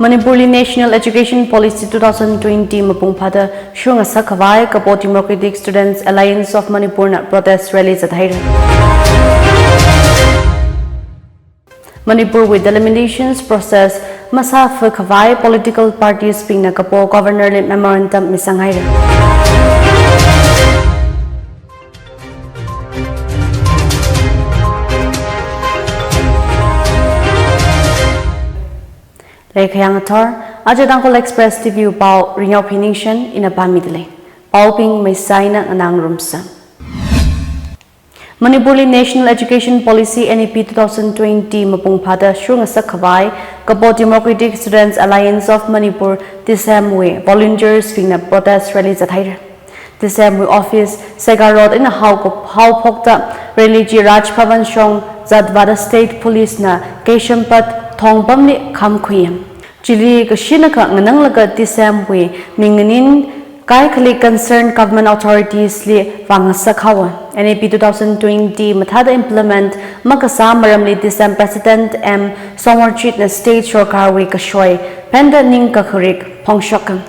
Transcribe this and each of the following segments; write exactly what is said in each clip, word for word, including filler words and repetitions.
Manipurli National Education Policy two thousand twenty mapung phāda shurngasak khavai Kabo Democratic Students Alliance of Manipur na protest rally zathaira. Manipurwui delimitations process masāfa khavai political parties bingna Kabo Governor li memorandum misanghaira. Leikayang athor, aja Tangkhul Express T V wui pao Ringyao Phiningshen ina pāmidalei. Paobing maisai eina nganāngarumsa. Manipurli National Education Policy, N E P, two thousand twenty mapung phāda shurngasak khavai Kabo Democratic Students Alliance of Manipur, TESAM wui volunteers bingna protest rally zathaira. TESAM wui office Sega Road eina hao, haophokta rally chi Raj Bhavan shong zatvāda State Police na Keishampat thongpamli khamkhuiya. Chili kashinakha ngananglaga TESAM wui minganin kaikhali concerned government authorities li vāngasak haowa. N E P two thousand twenty mathāda implement makasā maramli TESAM President M Somorjit na state sorkarwui kashoi phenda ningkakharik phongshoka.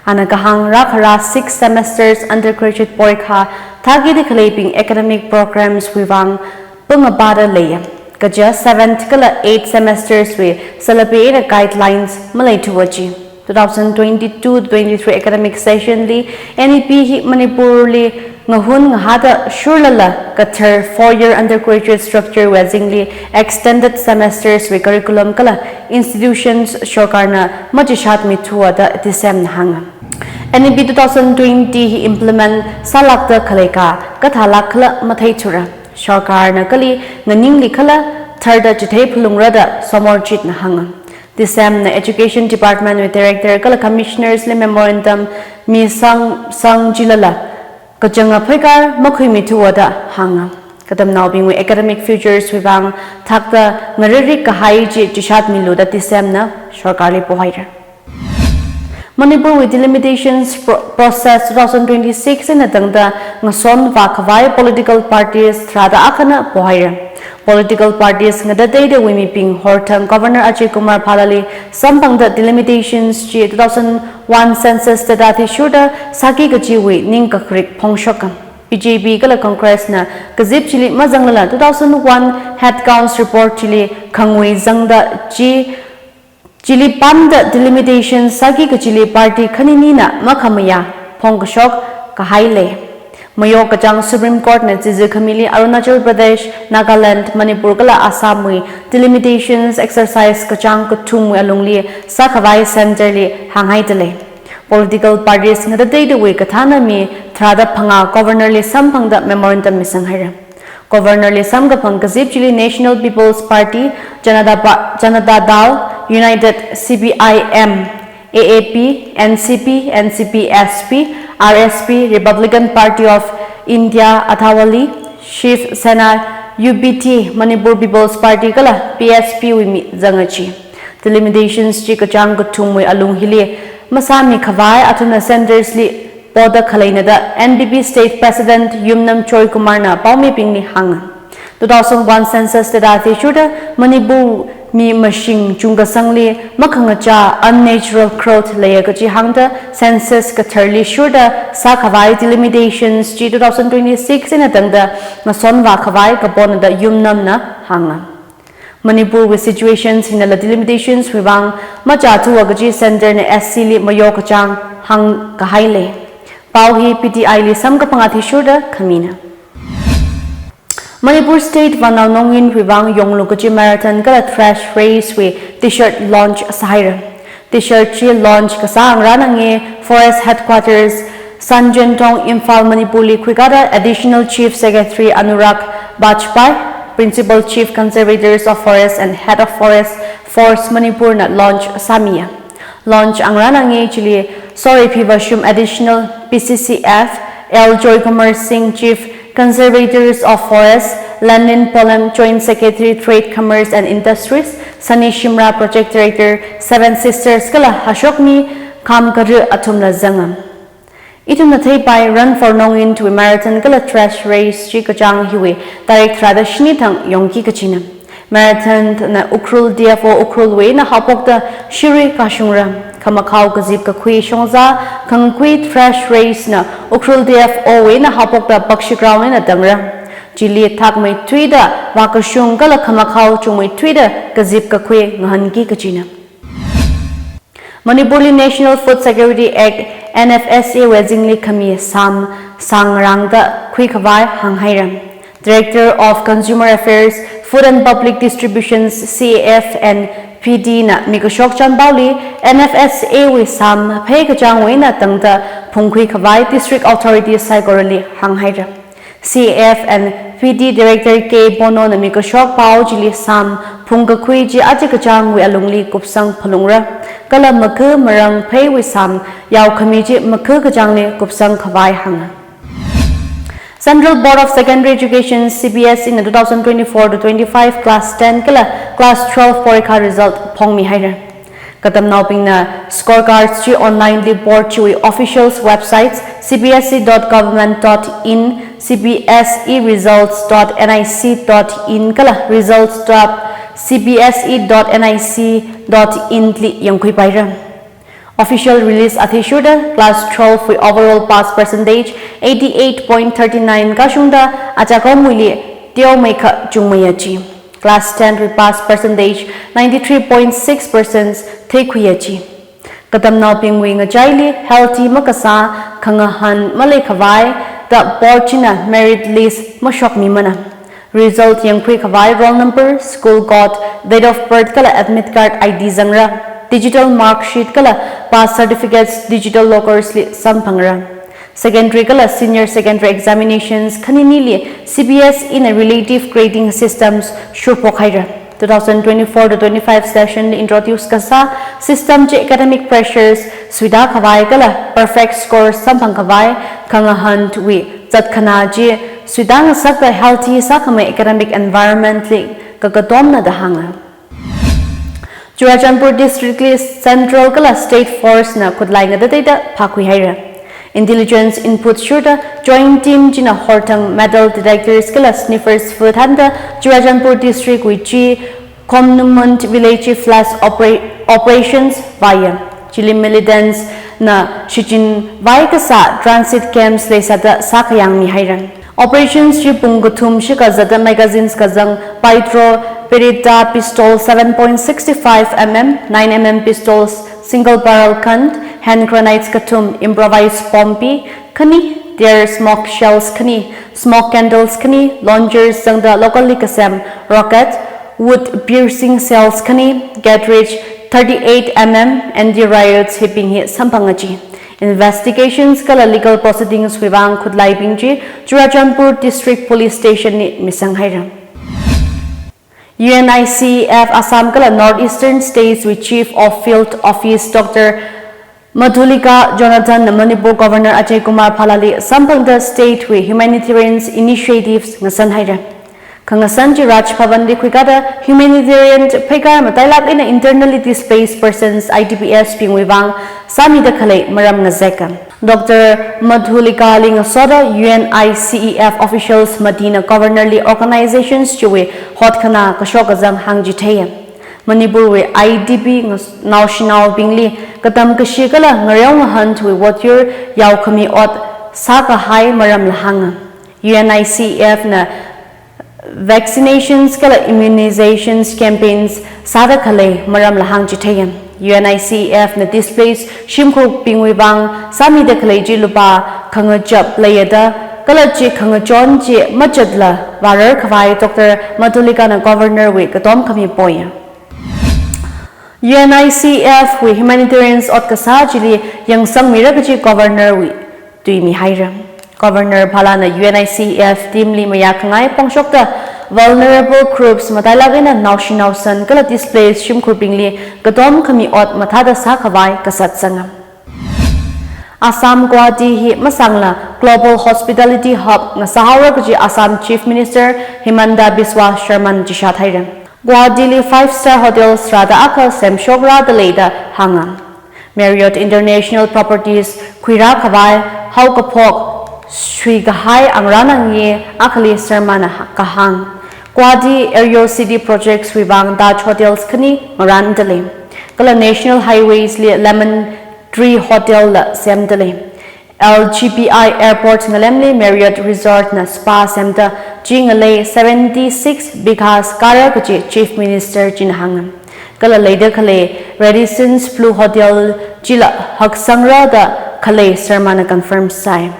Ana kahāng rākhara six semesters undergraduate porikha thākida khaleibing academic programs wui vang pungapāda leiya. Kaja seventh kala eighth semesters wui syllabi eina guidelines maleithuwa chi. Two thousand twenty-two twenty-three academic session li N E P hi Manipurli ngahun ngahāda shurlala kathar four year undergraduate structure wui azingli extended semesters wui curriculum kala institutions sorkarna machishatmithuwa da TESAM na hānga. N E P two thousand twenty hi implement sālākda khaleikha kathālāk khala matheithura. Sorkarna kali nganingli khala tharda chithei phalungra da Somorjit na hānga. TESAM na Education Department wui Director kala Commissioners li memorandum misang, sang chilala kachanga pheikar makhuimithuwa da hānga. Katamnaobingwui academic futures wui vang thakta ngaririk kahai chi chishatmilu da TESAM na sorkarli pohaira. Manipurwui delimitations pro-, process two thousand twenty-six eina tangda ngasonvā khavai political parties tharāda akhana pohaira. Political parties ngatateitewui mibing horthang Governor Ajay Kumar Bhalla li samphangda delimitations chi two thousand one census data athishurda sāki kajiwui ningkakharik phongshoka. B J P kala Congress na kazip chili mazanglala two thousand one head counts report chili khangui zangda chi, chili pamda delimitation sāki kachili party khaninina makhamayā phongkashok kahai lei. Mayo kachāng Supreme Court na chizi khamili Arunachal Pradesh, Nagaland, Manipur kala Assam wui delimitations exercise kachāng kathumwui alungli sākhavai center li hānghaidalei. Political parties ngatateitewui kathāna mi tharāda phangā Governor li samphangda memorandum misanghaira. Governor li samkaphang kazip chili National People's Party, Janata Pa-, Janata Dal, United C P I M, A A P, N C P, N C P S P, R S P, Republican Party of India, Athawale, Shiv Sena, U P T, Manipur People's Party kala P S P wui mi zanga chi. Delimitations chi kachāng kathumwui alung hili masāmi khavai athumna centers li poda khaleina da N P P State President Yumnam Joykumar na paomibingli hānga. Two thousand one census data athishurda Manipur mi mashing chungkasangli makhangachā unnatural growth leiya kaji hāngda census katharli shurda sākhavai delimitations chi two thousand twenty-six eina tangda ngasonvā khavai kapona da Yumnam na hānga. Manipurwui situations hinala delimitations wui vang machāthuwa kaji center na S C li mayo kachāng hāngkahai lei. Pao hi P T I li samkaphang athishurda khamina. Manipur State Vānao Nongyinwui vang yonglu kaji marathon kala thresh race wui T-shirt launch sāhaira. T-shirt chi launch kasā ngarān angei Forest Headquarters, Sanjentong, Imphal, Manipur li khuikada Additional Chief Secretary Anurag Bajpai, Principal Chief Conservators of Forest and Head of Forest Force Manipur na launch sāmiya. Launch ngarān angei chili Sorei Phivashum Additional P C C F, L Joykumar Singh Chief Conservators of Forest, Lenlin Polem Joint Secretary Trade, Commerce and Industries, Sunny Shimra Project Director, Seven Sisters kala hashokmi khamkari athumla zanga. Ithumna theipai Run for Nongyin wui marathon kala thresh race chi kachāng hiwui tarik tharāda shini thang yongki kachina. Marathon na Ukhrul D F O Ukhrul wui eina haophokta shirui kashungra. Khamakhao kazip kakhui shongza khangkhui thrash race na Ukhrul D F O wui eina haophokta Bakshi Ground eina tangra. Chili thakmeithuida vākashung kala khamakhao chungmeithuida kazip kakhui ngahānki kajina. Manipurli National Food Security Act, N F S A wui azingli khami sam sāngarangda khuikhavai hānghaira. Director of Consumer Affairs, Food and Public Distributions, C A F and P D na mikashok chanpaoli, N F S A wui sam phei kachāngwui eina tangda phungkhuikhavai District Authorities saikorali hānghaira. C A F and P D Director K Bono na mikashok pao chili sam phungkakhui chi aja kachāngwui alungli kupsang phalungra. Kala makha marang pheiwui sam yaokhami chi makha kachāngli kupsangkhavai hānga. Central Board of Secondary Education, C B S E na two thousand twenty-four to twenty-five class ten kala class twelve porikha result phongmihaira. Katamnaobingna scorecards chi online li board chiwui officials websites C B S E dot government dot in, C B S E results dot N I C dot in kala results dot C B S E dot N I C dot in li yangkhuipaira. Official release athishurda class twelve wui overall pass percentage eighty-eight point thirty-nine kashungda achakomwuili teomeikha chungmeiya chi. Class ten wui pass percentage ninety-three point six percent theikhuiya chi. Katamnaobingwui ngachaili healthy makasā khangahān maleikhavai da board china merit list mashokmimana. Result yangkhuikhavai roll number, school code, date of birth kala admit card I D zangra. Digital mark sheet kala pass certificates digital lockers li samphangra. Secondary kala senior secondary examinations khaninili C B S E na relative grading systems shurphokhaira. Two thousand twenty-four to twenty-five session li introduce kasā system chi academic pressures suitākhavai kala perfect score samphangkhavai khangahānwui zatkhanā chi suitāngasakta healthy sākhamei academic environment li kakatomna da hānga. Churachandpur District li Central kala State Force na khutlai ngatateida phākhuihaira. Intelligence input shurda joint team china horthang metal detectors kala sniffers futhanda Churachandpur District wui chi Khomnumund village flash opera- operations vāya. Chili militants na shichinvai kasā transit camps leisāda sākhayangmihaira. Operations chi pung kathum shikha zatda magazines kazang Paidro Beretta pistol seven point six five M M, nine M M pistols, single barrel gun, hand grenades kathum, improvised pompi khani, tear smoke shells khani, smoke candles khani, launchers zangda locally kasem rocket, wood piercing shells khani, cartridge thirty-eight M M, anti-riot hibing hi samphanga chi. Investigations kala legal proceedings wui vang khutlaibing chi Churachandpur District Police Station li misanghaira. U N I C E F Assam kala North Eastern States wui Chief of Field Office Doctor Madhulika Jonathan na Manipur Governor Ajay Kumar Bhalla li samphangda state wui humanitarian initiatives ngasanhaira. Khangasan chi Raj Bhavan li khuikada humanitarian pheikar matailak eina internally displaced persons I D Ps bingwui vang sāmida khalei maram ngazeka. Doctor Madhulika li ngasoda U N I C E F officials matina Governor li organizations chiwui hotkhanā kashok kazang hāngchitheiya. Manipur wui I D P ngas- naoshinaobingli katam kashi kala ngareo ngahānthuiwui otyur yaokhami ot sākahai maramla hānga. U N I C E F na vaccinations kala immunizations campaigns sāda khalei maramla hāngchitheiya. U N I C E F na displaced shimkhurbingwui vang sāmida khalei chi lupā khangachap leiada kala chi khangachon chi machatla vārar khavai Doctor Madhulika na Governor wui katom khami poiya. U N I C E F wui humanitarians ot kasā chili yangsangmira kaji Governor wui tuimihaira. Governor Bhalla na U N I C E F team li mayākhangai phongshokta vulnerable groups matailak eina naoshi naosan kala displaced shimkhurbingli katom khami ot mathāda sākhavai kasat sanga. Assam Guwahati hi masangla Global Hospitality Hub ngasāhaora kaji Assam Chief Minister Himanta Biswa Sarma na chishat haira. Guwahati li five star hotels rāda akha semshok rāda leida hānga. Marriott International Properties khuirā khavai haokaphok suikahai angrana ngi akhali Sarma na ha- kahāng. Guwahati Aero City Projects wui vang Taj Hotels khani ngarāndalei. Kala National Highways li Lemon Tree Hotel la semdalei. L G P I Airport ngalemli Marriott Resort na spa semda chi ngalei seventy-six bighas kāra kaji Chief Minister china hānga. Kala leida khalei Radisson's Blu Hotel chila haksangra da Khalei Sharma na confirm sai.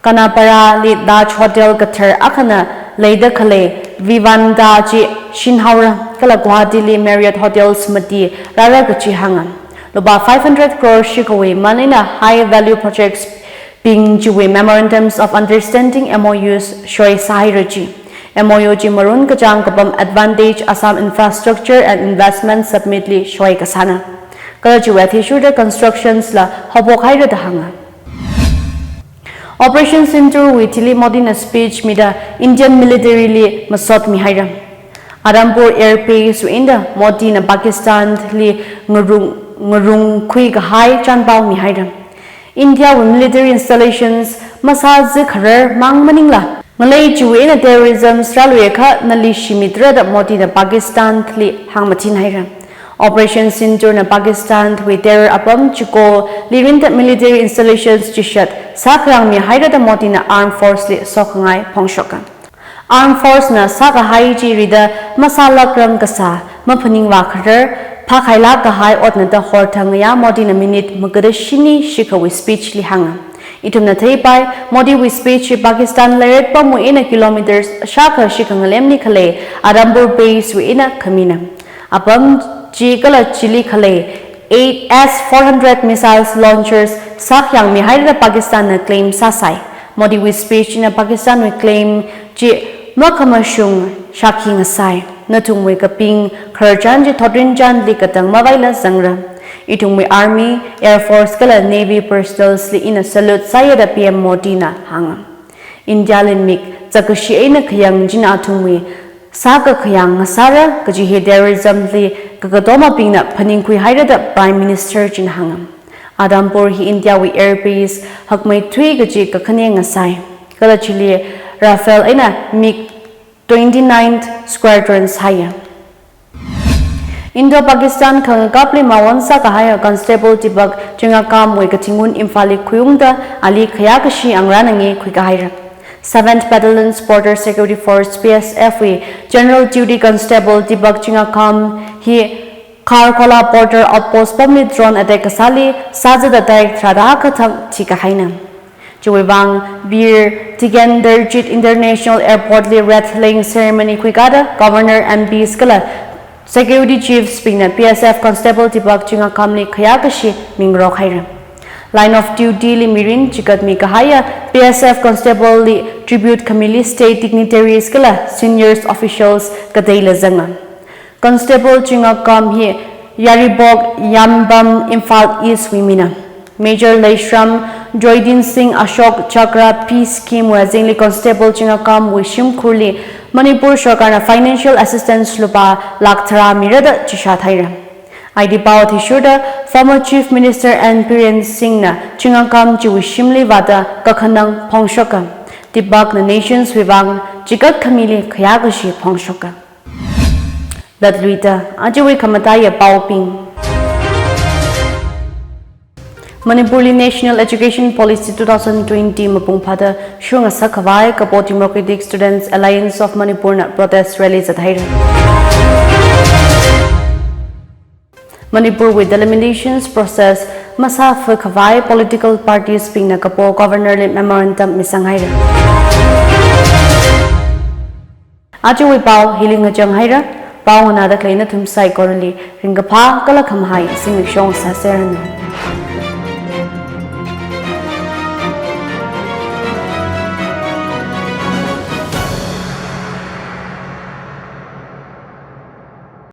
Khanapara li Taj Hotel kathar akhana leida khalei Vivanta chi shinhaora, kala Guwahati li Marriott Hotels mati rāra kaji hānga. Lupā five hundred crore shikhawui man eina high value projects bing chiwui Memorandums of Understanding, M O Us, shoi sāhaira ji. M O U chi marun kachāng kapam Advantage Assam Infrastructure and Investment Summit li shoi kasāna. Kala chiwui athishurda constructions la haophok haira da hānga. Operation Sindoor wui thili Modi na speech mida Indian military li masot mihaira. Adampur Air Base wui eina Modi na Pakistan li ngarung, ngarungkhui kahai chānpao mihaira. India wui military installations masāzikharar mang maningla, ngalei chiwui eina terrorism sāluiakha nali shimitra da Modi na Pakistan li hāngmachin haira. Operation Sindoor na Pakistan wui terror apam chiko li rinda military installations chishat sākhayang mihaira da Modi na Armed Force li sokhangai phongshoka. Armed Force na sākahai chi rida masālākrang kasā, maphaningvā kharar, phākhailāk kahai otna da horthang ngayā Modi na minute maga da shini shikhawui speech li hānga. Ithumna theipai, Modi wui speech hi Pakistan lairik apamwui eina kilometers shākha shikha ngalemli khalei Adampur Base wui eina khamina. Apam chi kala chili khalei eight S four hundred missiles launchers sākhayang mihaira da Pakistan na claim sāsai. Modi wui speech na Pakistan wui claim chi makhamashung shākhi ngasai. Nathumwui kaping khararchān chi thotrinchānli katang mavaila zangra. Ithumwui Army, Air Force kala Navy personnels li ina salute sāya da P M Modi na hānga. India li mik zakkashi eina khayang china athumwui sākakhayang ngasāra kaji hi terrorism li kakatoma bingna phaningkhui haira da Prime Minister china hānga. Adampur hi India wui Air Base hakmeithui kaji kakhane ngasai. Kala chili Rafale eina mik twenty-ninth Squadron sāya. Indo-Pakistan khangakapli mawon sākahaiya Constable Deepak Chingakam wui kathingun Imphal li khuiungda ali khayākashi angrana nge khuikahaira. Seventh Battalion's Border Security Force, B S F wui General Duty Constable Deepak Chingakam hi Kharkhola Border Outpost apamli drone attack kasāli sāzada tarik tharāda kathang thikahaina. Chiwui vang Bir Tikendrajit International Airport li wreath laying ceremony khuikada Governor, M Ps kala Security Chiefs bingna B S F Constable Deepak Chingakam li khayākashi mingarok haira. Line of duty li mirin chigatmi kahaiya B S F Constable li tribute khamili state dignitaries kala seniors officials kateila zanga. Constable Chingakam hi Yaribok, Yambam, Imphal East wui mina. Major Leishram Joydin Singh Ashok Chakra Peace Scheme wui azingli Constable Chingakam wui shimkhurli Manipur sarkarna financial assistance lupā lakh tharā mira da chishat haira. Aidi pao athishurda former Chief Minister N Biren Singh na Chingakam chiwui shimli vāda kakhanang phongshoka. Deepak na nations wui vang chigat khamili khayākashi phongshoka. Latluida, ajawui khamataiya paobing. Manipurli National Education Policy two thousand twenty mapung phāda shungasak khavai Kabo Democratic Students Alliance of Manipur na protest rally zathaira. Manipur wui delimitations process masāfa khavai political parties bingna Kabo Governor li memorandum misang haira. Ajawui pao hili ngachang haira, pao nganāda khalei nathum saikorali ringkaphā kala khamahai zimiksho sāseranu.